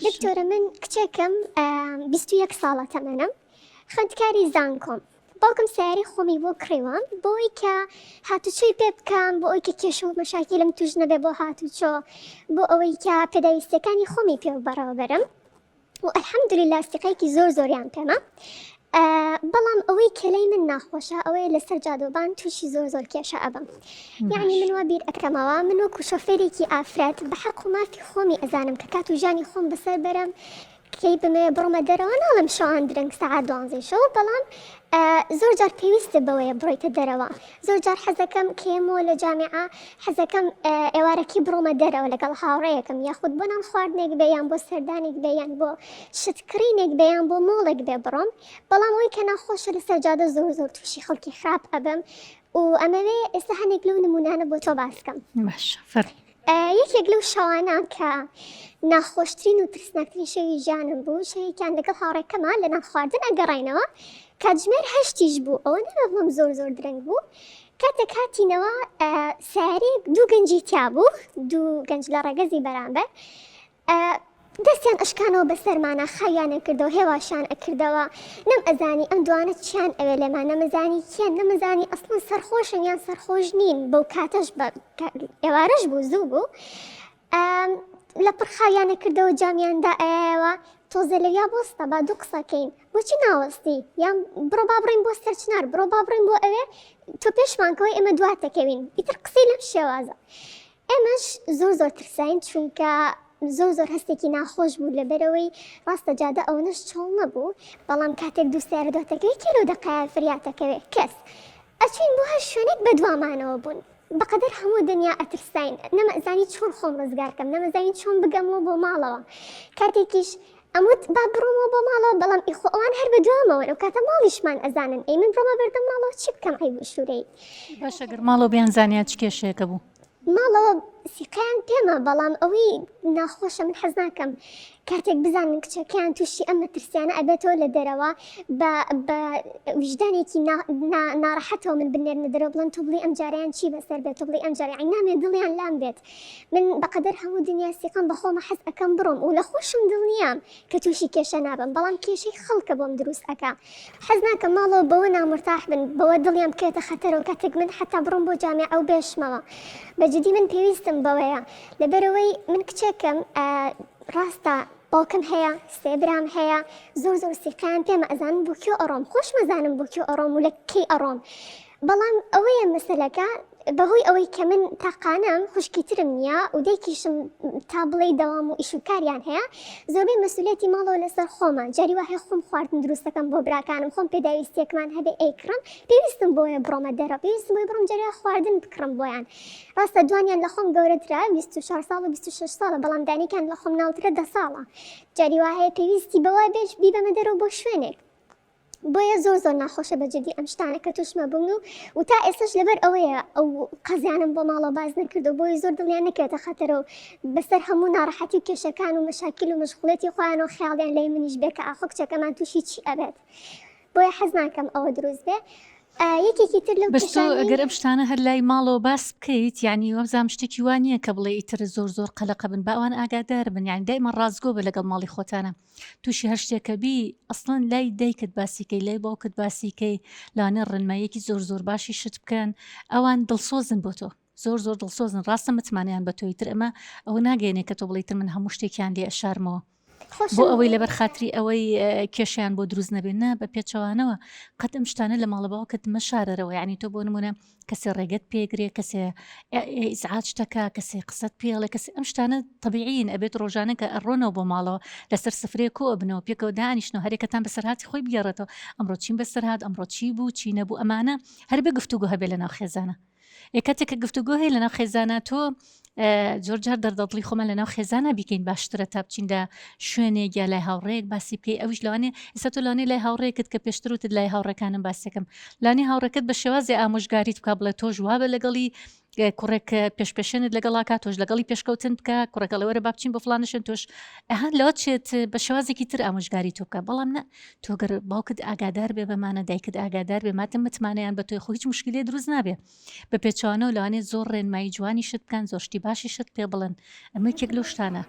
دکتۆرە من کچێکم 21 ساڵە تەمەنم خوێندکاری زانکۆم باوکم سیاری خۆمی بۆ کڕیوم بۆی کە هاتوچۆی پێ بکەم بۆ ئەوی کە کێشە و مەشاکیلم توش نەبێ بۆ هاتوچۆ بۆ ئەوەی کە پێداویستیەکانی خۆمی پێ بەڕێوە بەرم و الحمدللە سیقەیەکی زۆر زۆریان پێمە بەڵام ئەوەی کە لای من ناخۆشە ئەوەیە لەسەر جادۆبان تووشی زۆر زۆر کێشە ئەبم یعنی من وا بیر ئەکەمەوە من وەکو شۆفێرێکی ئافرەت بە حەق و مافی خۆمی ئەزانم کە کات و ژیانی خۆم بەسەر بەرم کەی بمەوێ بڕۆمە دەرەوە ناڵێم شەوان درەنگ سەعات دوانزەی شەو بەڵام زۆر جار پێویستە بەوەیە بڕۆیتە دەرەوە زۆر جار حەزەکەم کێمەوە لە جامیعە حەزەکەم ئێوارەکی بڕۆمە دەرەوە لەگەڵ هاوڕێیەکم یاخود بۆ نان خواردنێک بێ یان بۆ سەردانێک بێ یان بۆ شت کڕینێک بێ یان بۆ مۆڵێک بێ بڕۆم بەڵام ئەوەی کە ناخۆشە لەسەر جادە زۆر زۆر تووشی خەڵکی خراپ ئەبم و ئەمەوێ ئێستا هەنێک لەو نمونانە بۆ تۆ باس کەم. باشە فەرموو. یەکێک لەو شەوانە کە ناخۆشترین و ترسناکترین شەوی ژیانم بوو شەوێکیان لەگەڵ هاوڕێکەما لە نان خواردن ئەگەڕاینەوە کاتژمێر هەشتیش بوو ئەوە نەبم زۆر زۆر درەنگ بوو کاتێک هاتینەوە سارێک دوو گەنجی تیا بوو دوو گەنج لە ڕەگەزی بەرامبەر دەستیان ئەشکانەوە بەسەرمانا خاویان ئەکردەوە هێواشیان ئەکردەوە نەم ئەزانی ئەم دوانە چیان ئەوێ لێمان نەمەزانی کێن نەمەزانی ئەسڵەن سەرخۆشن یان سەرخۆش نین بەو کاتەش بە ئێوارەش بوو زوو بوو لەپڕ خاویان ئەکردەوە جامیان دا ئەیایەوە تۆزێ لەویا بۆستە با دوو قسەکەین بۆچی ناوەستی یان بڕۆ با بڕین بۆ سەرچنار بڕۆ با بڕین بۆ ئەوێ تۆ پێشمان کەوەی ئێمە دواتەکەوین ئیتر قسەی لەم شێوازە ئێمەش زۆر زۆر ترساین چونکە زۆر زۆر هەستێکی ناخۆش بوو لەبەرئەوەی ڕاستە جادە ئەوەنەش چۆڵ نەبوو بەڵام کاتێک دوو سەیارە دواتەکەوێ کێ لەو دەقەیە فریاتەکەوێ کەس ئەچوین بۆ هەر شوێنێک بەدوامانەوە بوون بەقەدەر هەموو دنیا ئەترساین نەمەزانی چۆن خۆم ڕزگار کەم نەمەزانی چۆن بگەمەوە بۆ ماڵەوە کاتێکیش ئەموت با بڕۆمەوە بۆ ماڵەوە بەڵام ئیخۆ ئەوان هەر بەدوامەوەن ئەو کاتە ماڵیشمان ئەزانن ئەی من بڕۆمە بەردەم ماڵەوە چی بکەم عەیب و شورەیی. باشە گەر ماڵەوە بیانزانیا چ کێشەیەکە بوو؟ ماڵەوە سیقەیان پێمە بەڵام ئەوەی ناخۆشە من حەز ناکەم کاتێک بزانن کچەکەیان تووشی ئەم مەترسیانە ئەبێتەوە لە دەرەوە بە بە ویژدانێکی ناڕەحەتەوە من بنێرنە دەرەوە بڵێن تۆ بڵێی ئەم جارەیان چی بەسەر بێت تۆ بڵێی ئەم جارە یانی نامەوێت دڵیان لام بێت من بەقەدەر هەموو دنیا سیقەم بە خۆمە حەز ئەکەم بڕۆم و لە خۆشم دڵنیام کە تووشی کێشە نابم بەڵام کێشەی خەڵکە بۆم دروست ئەکا حەز ناکەم ماڵەوە بەوە نامورتاح بن بەوە دڵیان بکەوێتە خەتەرەوە کاتێک من حەتا بڕۆم بۆ جامیعە و بێشمەوە بە جدی من پێویستم بەوەیە لەبەرئەوەی من کچێکم ڕاستە باوکم هەیە سێ برام هەیە زۆر زۆر سیقەیان پێمە ئەزانن بۆ کوێ ئەڕۆم خۆشم ئەزانم بۆ کوێ ئەڕۆم و لە کەی ئەڕۆم بەڵام ئەوەیە مەسەلەکە بەهۆی ئەوەی کە من تاقانەم خوشکی ترم نییە و دایکیشم تا بڵێی دەوام و ئیش و کاریان هەیە زۆربەی مەسولیەتی ماڵەوە لەسەر خۆمە جاری وا هەیە خۆم خواردن دروست دەکەم بۆ براکانم خۆم پێداویستیەکمان هەبێ ئەیکڕم پێویستم بۆیە بڕۆمە دەرەوە پێویستم بۆیە بڕۆم جاری وا خواردن بکڕم بۆیان ڕاستە دوانیان لە خۆم گەورەترە 24 ساڵ و 26 ساڵە بەڵام دانیکان لە خۆم ناوترە دە ساڵە جاری وا هەیە پێویستی بەوە بێت بیبەمە دەرەوە بۆ شوێنێک بۆیە زۆر زۆر ناخۆشە بە جدی ئەم شتانە کە توشمە بوون و و تا ئێستاش لەبەر ئەوەیە ئەو قەزیانم بۆ ماڵەوە باس نەکردو بۆیە زۆر دڵیان نەکەوێتە خەتەرە و بەسەر هەموو ناڕەحەتی و کێشەکان و مەشاکیل و مەشغوڵێتی خۆیان و خەیاڵیان لای منیش بێ کە ئاخۆ کچەکەمان تووشی چی ئەبێت بۆیە حەز ناکەم ئەوە دروست بێ یەکێکی تر لەو بەس تۆ کێشانەی ئەگەر ئەم شتانە هەر لای ماڵەوە باس بکەیت یعنی وابزانم شتێکی وا نییە کە بڵێ ئیتر زۆر زۆر قەلەقە بن با ئەوان ئاگادار بن یعنی دایمە ڕاستگۆ بە لەگەڵ ماڵی خۆتانە تووشی هەر شتێکە بی ئەسڵەن لای دایکت باسی کەی لای باوکت باسی کەی لەوانەیە ڕێنماییەکی زۆر زۆر باشی شت بکەن ئەوان دڵسۆزن بۆ تۆ زۆر زۆر دڵسۆزن ڕاستە متمانەیان بە تۆی تر ئەمە ئەوە ناگەێنێ کە تۆ بڵێی تر من هەموو شتێکیان لێ ئەشارمەوە بۆ ئەوەی لەبەر خاتری ئەوەی کێشیان بۆ دروست نەبێت نا بە پێچەوانەوە قەت ئەم شتانە لە ماڵە باوکت مەشارەرەوە یعنی تۆ بۆ نمونە کەسێ ڕێگەت پێگرێ کەسێ ئیزعاج تەکا کەسێ قسەت پێڵێ کەسێ ئەم شتانە تەبیعین ئەبێت ڕۆژانە کە ئەڕۆنەوە بۆ ماڵەوە لەسەر سفرەیە کۆ ئەبنەوە پێکەوە دانیشنەوە هەرێکەتان بەسەرهاتی خۆی بگێڕێتەوە ئەمڕۆ چیم بەسەرهات ئەمڕۆ چی بوو چی نەبوو ئەمانە هەر بێ گفتوگۆ هەبێ لەناو خێزانە ئێ کاتێک کە گفتوگۆ هەیە لەناو خێزانە تۆ زۆر جار دەردەدڵی خۆمان لەناو خێزانە بیکەین باشترە تا بچین لە شوێنێک یا لای هاوڕێیەک باسی بکەی ئەویش لەوانێ ئێستا تۆ لەوانەیە لای هاوڕێکت کە پێشتر وتت لای هاوڕێکانم باسەکەم لانی هاوڕێکەت بە شێوازی ئامۆژگاریت بکە بڵێ تۆش وابە لەگەڵی کوڕێک پێش پێشێنت لەگەڵاکە تۆش لەگەڵی پێشکەوتن بکە کوڕەکە لە وەرە با بچین بۆ فلانە شوێن تۆش ئەهان لەوە چێت بە شێوازێکی تر ئامۆژگاری تۆ بکە بەڵام نە تۆ گەر باوکت ئاگادار بێ بەمانە دایکت ئاگادار بێ ماتم متمانەیان بە تۆی خۆ هیچ مشکلێ دروست نابێ بە پێچەوانەوە لەوانەیە زۆر ڕێنمایی جوانیشت بکەن زۆر شتی باشیشت پێ بڵێن ئەمە یەکێک لەو شتانە.